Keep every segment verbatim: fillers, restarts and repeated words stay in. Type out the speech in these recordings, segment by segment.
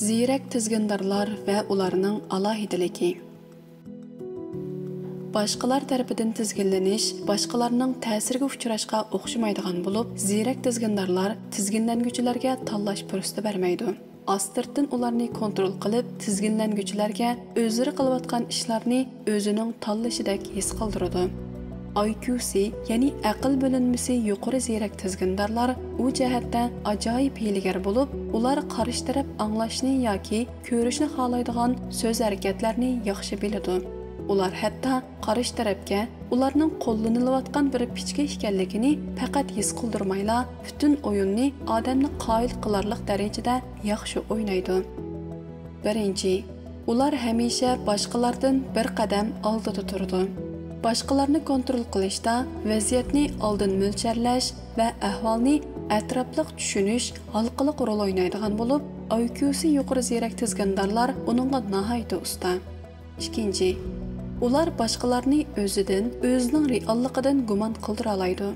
زېرەك تىزگىندارلار ۋە ئۇلارنىڭ ئالاھىدىلىكى. باشقىلار تەرىپىدىن تىزگىنلىنىش باشقىلارنىڭ تەسىرىگە ئۇچراشقا ئوخشىمايدىغان بولۇپ، زېرەك تىزگىندارلار تىزگىنلەنگۈچىلەرگە تاللاش پۇرسىتى بەرمەيدۇ. ئاستىرتىن ئۇلارنى كونترول قىلىپ، تىزگىنلەنگۈچىلەرگە ئۆزلىرى قىلىۋاتقان ئىشلارنى ئۆزىنىڭ تاللىشىدەك ھېس قىلدۇرىدۇ. ئايكيۇسى، يەنى ئەقىل بۆلۈنمىسى يۇقىرى زېرەك تىزگىندارلار ئۇ جەھەتتە ئاجايىپ ھىيلىگەر بولۇپ، ئۇلار قارشى تەرەپ ئاڭلاشنى ياكى كۆرۈشنى خالايدىغان سۆز-ھەرىكەتلەرنى ياخشى بىلىدۇ. ئۇلار ھەتتا قارشى تەرەپكە ئۇلارنىڭ قوللىنىلىۋاتقان بىر پىچكە ئىكەنلىكىنى پەقەت ھېس قىلدۇرمايلا، پۈتۈن ئويۇننى ئادەمنى قايىل قىلارلىق دەرىجىدە ياخشى ئوينايدۇ. بىرىنچى، ئۇلار ھەمىشە باشقىلاردىن بىر قەدەم ئالدىدا تۇرىدۇ. باشقىلارنى كونترول قىلىشتا ۋەزىيەتنى ئالدىن مۆلچەرلەش ۋە ئەھۋالنى ئەتراپلىق چۈشىنىش ھالقىلىق رول ئوينايدىغان بولۇپ، ئايكيۇسى يۇقىرى زېرەك تىزگىندارلار ئۇنىڭغا ناھايىتى ئۇستا. ئىككىنچى، ئۇلار باشقىلارنى ئۆزىدىن، ئۆزىنىڭ رېئاللىقىدىن گۇمان قىلدۇرالايدۇ.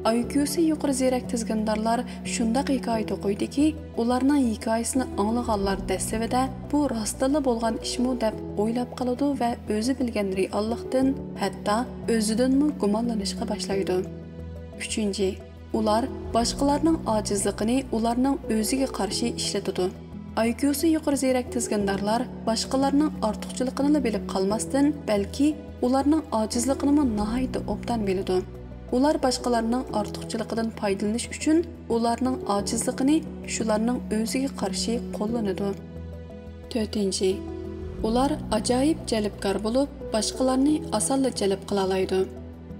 ئايكيۇسى يۇقىرى زېرەك تىزگىندارلار شۇنداق ھېكايە توقۇيدۇكى، ئۇلارنىڭ ھېكايىسىنى ئاڭلىغانلار دەسلىۋىدە بۇ راستتىنلا بولغان ئىشمۇ دەپ ئويلاپ قالىدۇ ۋە ئۆزى بىلگەن رېئاللىقتىن، ھەتتا ئۆزىدىنمۇ گۇمانلىنىشقا باشلايدۇ. ئۈچىنچى، ئۇلار باشقىلارنىڭ ئاجىزلىقىنى ئۇلارنىڭ ئۆزىگە قارشى ئىشلىتىدۇ. ئايكيۇسى يۇقىرى زېرەك تىزگىندارلار باشقىلارنىڭ ئارتۇقچىلىقىنىلا بىلىپ قالماستىن، بەلكى ئۇلارنىڭ ئاجىزلىقىنىمۇ ناھايىتى ئوبدان بىلىدۇ. ئۇلار باشقىلارنىڭ ئارتۇقچىلىقىدىن پايدىلىنىش ئۈچۈن ئۇلارنىڭ ئاجىزلىقىنى شۇلارنىڭ ئۆزىگە قارشى قوللىنىدۇ. تۆتىنچى، ئۇلار ئاجايىپ جەلپكار بولۇپ، باشقىلارنى ئاسانلا جەلپ قىلالايدۇ.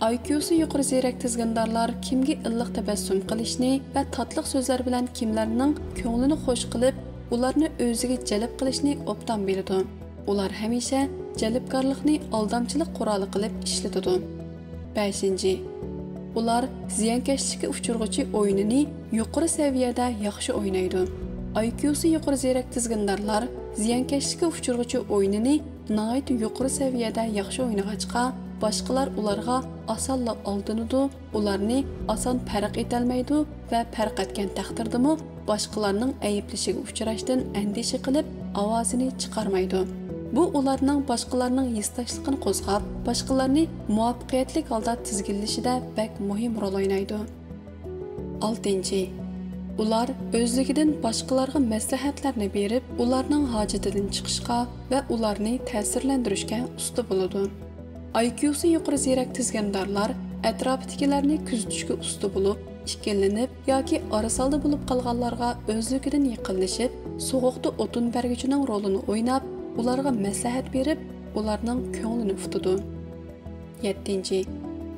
ئايكيۇسى يۇقىرى زېرەك تىزگىندارلار كىمگە ئىللىق تەبەسسۇم قىلىشنى ۋە تاتلىق سۆزلەر بىلەن كىملەرنىڭ كۆڭلىنى خۇش قىلىپ، ئۇلارنى ئۆزىگە جەلپ قىلىشنى ئوبدان بىلىدۇ. ئۇلار ھەمىشە جەلپكارلىقنى ئالدامچىلىق قورالى قىلىپ ئىشلىتىدۇ. بەشىنچى، ئۇلار زىيانكەشلىككە ئۇچرىغۇچى ئويۇنىنى يۇقىرى سەۋىيەدە ياخشى ئوينايدۇ. ئايكيۇسى يۇقىرى زېرەك تىزگىندارلار زىيانكەشلىككە ئۇچرىغۇچى ئويۇنىنى ناھايىتى يۇقىرى سەۋىيەدە ياخشى ئوينىغاچقا، باشقىلار ئۇلارغا ئاسانلا ئالدىنىدۇ، ئۇلارنى ئاسان پەرق ئېتەلمەيدۇ ۋە پەرق ئەتكەن تەقدىردىمۇ باشقىلارنىڭ ئەيىبلىشىگە ئۇچراشتىن ئەندىشە قىلىپ ئاۋازىنى چىقارمايدۇ. بۇ ئۇلارنىڭ باشقىلارنىڭ ھېسداشلىقىنى قوزغاپ، باشقىلارنى مۇۋەپپەقىيەتلىك ھالدا تىزگىنلىشىدە بەك مۇھىم رول ئوينايدۇ. ئالتىنچى، ئۇلار ئۆزلۈكىدىن باشقىلارغا مەسلىھەتلەرنى بېرىپ، ئۇلارنىڭ ھاجىتىدىن چىقىشقا ۋە ئۇلارنى تەسىرلەندۈرۈشكە ئۇستا بولىدۇ. ئايكيۇسى يۇقىرى زېرەك تىزگىندارلار ئەتراپىدىكىلەرنى كۆزىتىشكە ئۇستا بولۇپ، ئىككىلىنىپ ياكى ئارىسالدا بولۇپ قالغانلارغا ئۆزلۈكىدىن يېقىنلىشىپ، سوغۇقتا ئوتۇن بەرگۈچىنىڭ رولىنى ئويناپ، ئۇلارغا مەسلىھەت بېرىپ، ئۇلارنىڭ كۆڭلىنى ئۇتىدۇ. يەتتىنچى،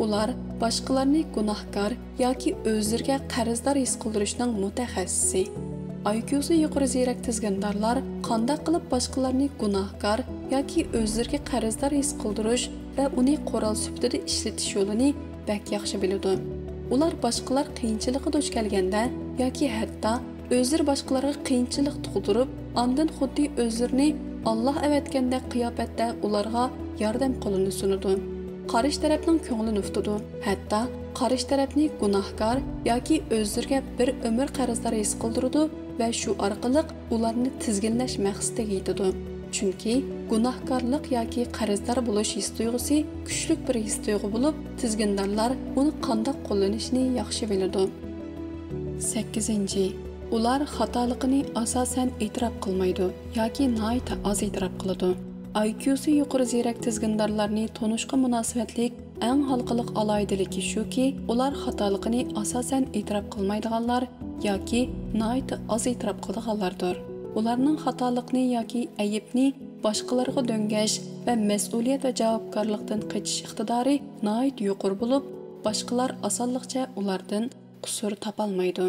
ئۇلار باشقىلارنى گۇناھكار ياكى ئۆزلىرىگە قەرزدار ھېس قىلدۇرۇشنىڭ مۇتەخەسسىسى. ئايكيۇسى يۇقىرى زېرەك تىزگىندارلار قانداق قىلىپ باشقىلارنى گۇناھكار ياكى ئۆزلىرىگە قەرزدار ھېس قىلدۇرۇش ۋە ئۇنى قورال سۈپىتىدە ئىشلىتىش يولىنى بەك ياخشى بىلىدۇ. ئۇلار باشقىلار قىيىنچىلىققا دۇچ كەلگەندە ياكى ھەتتا ئۆزلىرى باشقىلارغا قىيىنچىلىق تۇغدۇرۇپ، ئاندىن خۇددى ئۆزلىرىنى ئاللاھ ئەۋەتكەندەك قىياپەتتە ئۇلارغا ياردەم قولىنى سۇنىدۇ. قارشى تەرەپنىڭ كۆڭلىنى ئۇتىدۇ، ھەتتا قارشى تەرەپنى گۇناھكار ياكى ئۆزلىرىگە بىر ئۆمۈر قەرزدار ھېس قىلدۇرىدۇ ۋە شۇ ئارقىلىق ئۇلارنى تىزگىنلەش مەقسىتىگە يېتىدۇ. چۈنكى گۇناھكارلىق ياكى قەرزدار بولۇش ھېس-تۇيغۇسى كۈچلۈك بىر ھېس-تۇيغۇ بولۇپ، تىزگىندارلار ئۇنى قانداق قوللىنىشنى ياخشى بىلىدۇ. سەككىزىنچى، ئۇلار خاتالىقىنى ئاساسەن ئېتىراپ قىلمايدۇ ياكى ناھايىتى ئاز ئېتىراپ قىلىدۇ. ئايكيۇسى يۇقىرى زېرەك تىزگىندارلارنى تونۇشقا مۇناسىۋەتلىك ئەڭ ھالقىلىق ئالاھىدىلىكى شۇكى، ئۇلار خاتالىقىنى ئاساسەن ئېتىراپ قىلمايدىغانلار ياكى ناھايىتى ئاز ئېتىراپ قىلىدىغانلاردۇر. ئۇلارنىڭ خاتالىقنى ياكى ئەيىبنى باشقىلارغا دۆڭگەش ۋە مەسئۇلىيەت ۋە جاۋابكارلىقتىن قېچىش ئىقتىدارى ناھايىتى يۇقىرى بولۇپ، باشقىلار ئاسانلىقچە ئۇلاردىن قۇسۇر تاپالمايدۇ.